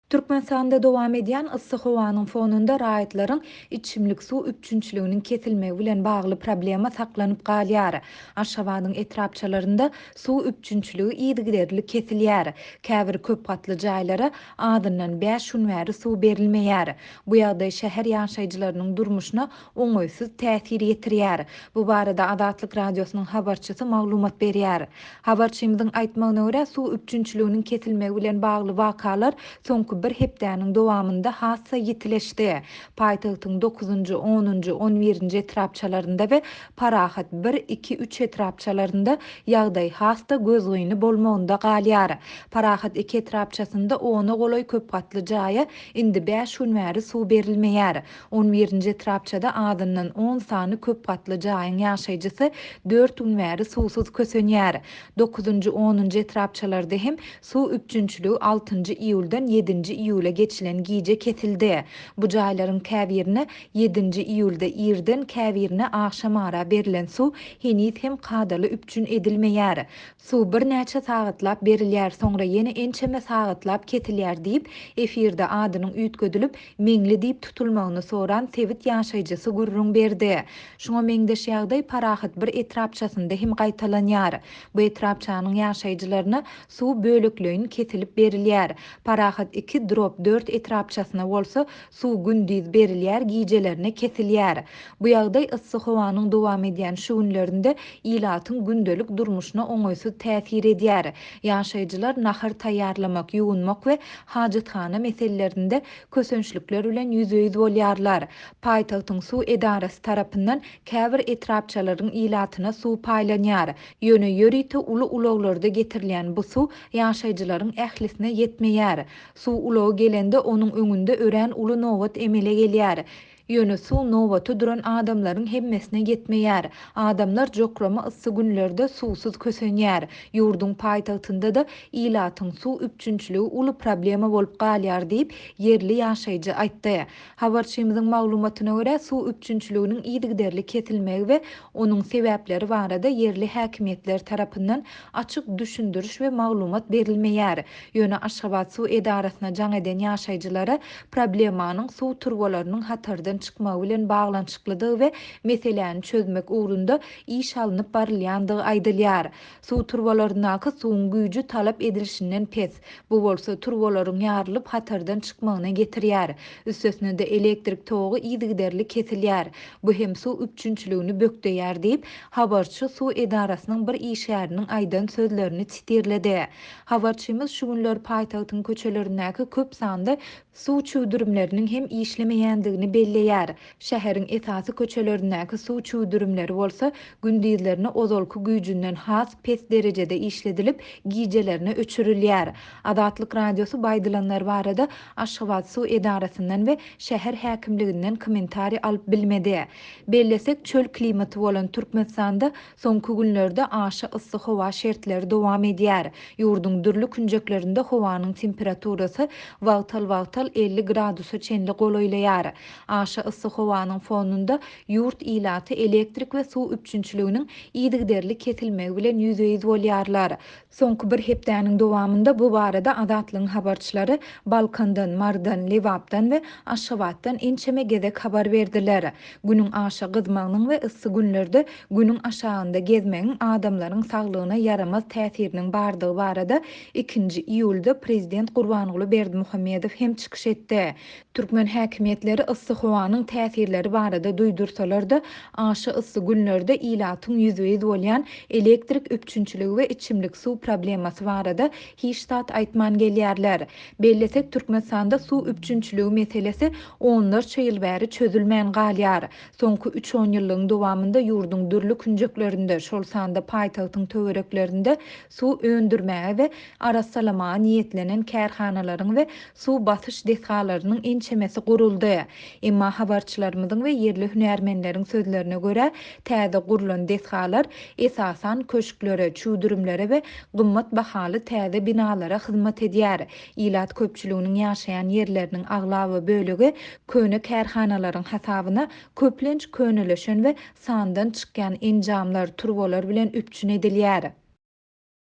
Türkmenistanda dowam edýän yssy howanyň fonunda raýatlaryň içimlik suw üpjünçiliginiň kesilmegi bilen bagly problema saklanyp galýar. Aşgabadyň etrapçalarynda suw üpjünçiligi yzygiderli kesilýär. Käbir köp gatly jaýlara azyndan bäş gün bäri suw berilmeýär. Bu ýagdaý şäher ýaşaýjylarynyň durmuşyna oňaýsyz täsir ýetirýär. Bu barada Azatlyk Radiosynyň habarçysy maglumat berýär. Habarçymyzyň aýtmagyna görä, suw üpjünçiliginiň kesilmegi bilen bagly wakalar soňky bir hepdäniň dowamynda has-da ýitileşdi. Paýtagtyň dokuzynjy, onunjy, on birinji etrapçalarynda we Parahat bir, iki, üç etrapçalarynda ýagdaý has-da gözgyny bolmagynda galýar. Parahat iki etrapçasynda ona golaý köpgatly jaýa indi bäş gün bäri suw berilmeýär. On birinji etrapçada azyndan on sany köp gatly jaýyň ýaşaýjysy dört gün bäri suwsuz kösenýär. Dokuzynjy, onunjy etrapçalarda hem suw üpjünçiligi altynjy iýuldan ýedinji iýula geçilen gije kesildi. Bu jaýlaryň käbirine ýedinji iýulda irden, käbirine agşamara berlen suw heniz hem kadaly üpjün edilmeýär. Suw birnäçe sagatlap berilýär, soňra ýene ençeme sagatlap kesilýär diýip, efirde adynyň üýtgedilip, Meňli diýip tutulmagyny soran sebit ýaşaýjysy gürrüň berdi. Şuňa meňzeş ýagdaý Parahat bir etrapçasynda hem gaýtalanýar. Bu etrapçanyň ýaşaýjylaryna suw bölekleýin kesilip berilýär. Parahat iki drop dört etrapçasyna bolsa suw gündiz berilýär, gijelerine kesilýär. Bu ýagdaý yssy howanyň dowam edýän şu günlerinde ilatyň gündelik durmuşyna oňaýsyz täsir edýär. Ýaşaýjylar nahar taýýarlamak, ýuwunmak we hajathana meselelerinde kösençlikler bilen ýüzbe-ýüz bolýarlar. Paýtagtyň suw edarasy tarapyndan käbir etrapçalaryň ilatyna suw paýlanýar. Ýöne ýörite uly ulaglarda getirilýän bu suw ýaşaýjylaryň ählisine ýetmeýär. Suw ulagy gelende onuň öňünde örän uly nobat emele gelýär. Ýöne suw nobata duran adamlaryň hemmesine ýetmeýär. Adamlar jokrama yssy günlerde suwsuz kösenýär. Ýurduň paýtagtynda-da ilatyň suw üpjünçiligi uly problema bolup galýar diýip, ýerli ýaşaýjy aýtdy. Habarçymyzyň maglumatyna görä, suw üpjünçiliginiň yzygiderli kesilmegi we onuň sebäpleri barada ýerli häkimiýetler tarapyndan açyk düşündiriş we maglumat berilmeýär. Ýöne Aşgabat suw edarasyna jaň eden ýaşaýjylara problemanyň suw turbalarynyň hatardan çykmagy bilen baglanyşyklydygy we meseläni çözmek ugrunda iş alnyp barylýandygy aýdylýar. Suw turbalaryndaky suwuň güýji talap edilişinden pes. Bu bolsa turbalaryň ýarylyp hatardan çykmagyna getirýär. Üstesine-de elektrik togy yzygiderli kesilýär. Bu hem suw üpjünçiligini bökdeýär diýip, habarçy suw edarasynyň bir işgäriniň aýdan sözlerini sitirledi. Habarçymyz şu günler paýtagtyň köçelerindäki köp sanly suw çüwdürimleriniň hem işlemeýändigini belleýär. Şäheriň esasy köçelerindäki suw çüwdürimleri bolsa gündizlerine ozalky güýjünden has pes derejede işledilip, gijelerine öçürilýär. Azatlyk Radiosy bu aýdylanlar barada Aşgabat suw edarasyndan we şäher häkimliginden kommentariý alyp bilmedi. Bellesek, çöl klimaty bolan Türkmenistanda Soňky günlerde aşa yssy howa şertleri dowam edýär. Ýurduň dürli künjeklerinde howanyň temperaturasy wagtal-wagtal 50 gradusa çenli golaýlaýar. Aşa yssy howanyň fonunda ýurt ilaty elektrik we suw üpjünçiliginiň yzygiderli kesilmegi bilen ýüzbe-ýüz bolýarlar. Soňky bir hepdäniň dowamynda bu barada Azatlygyň habarçylary Balkandan, Marydan, Lebapdan we Aşgabatdan ençeme gezek habar berdiler. Günüň aşa gyzmagynyň we yssy günlerde Günüň aşagynda gezmegiň adamlaryň saglygyna ýaramaz täsiriniň bardygy barada ikinji iýulda prezident Gurbanguly Berdimuhamedow hem çykyş etdi. Türkmen häkimiýetleri yssy howanyň täsirleri barada duýdursalar-da, aşa yssy günlerde ilatyň ýüzbe-ýüz bolýan elektrik üpjünçiligi we içimlik suw problemasy barada hiç zat aýtman gelýärler. Bellesek, Türkmenistanda suw üpjünçiligi meselesi onlarça ýyl bäri çözülmän galýar. Soňky üç onýyllygyň dowamynda ýurduň dürli künjeklerinde, şol sanda paýtagtyň töwereklerinde suw öndürmäge we arassalamaga niýetlenen kärhanalaryň we suw basyş desgalarynyň ençemesi guruldy. Emma habarçylarymyzyň we ýerli hünärmenleriň sözlerine görä, täze gurlan desgalar, esasan, köşklere, çüwdürimlere we gymmat bahaly täze binalara hyzmat edýär. Ilat köpçüliginiň ýaşaýan ýerleriniň aglaba bölegi köne kärhanalaryň hasabyna köplenç könelişen we sandan çykýan enjamlar, turbalar bilen üpjün edilýär.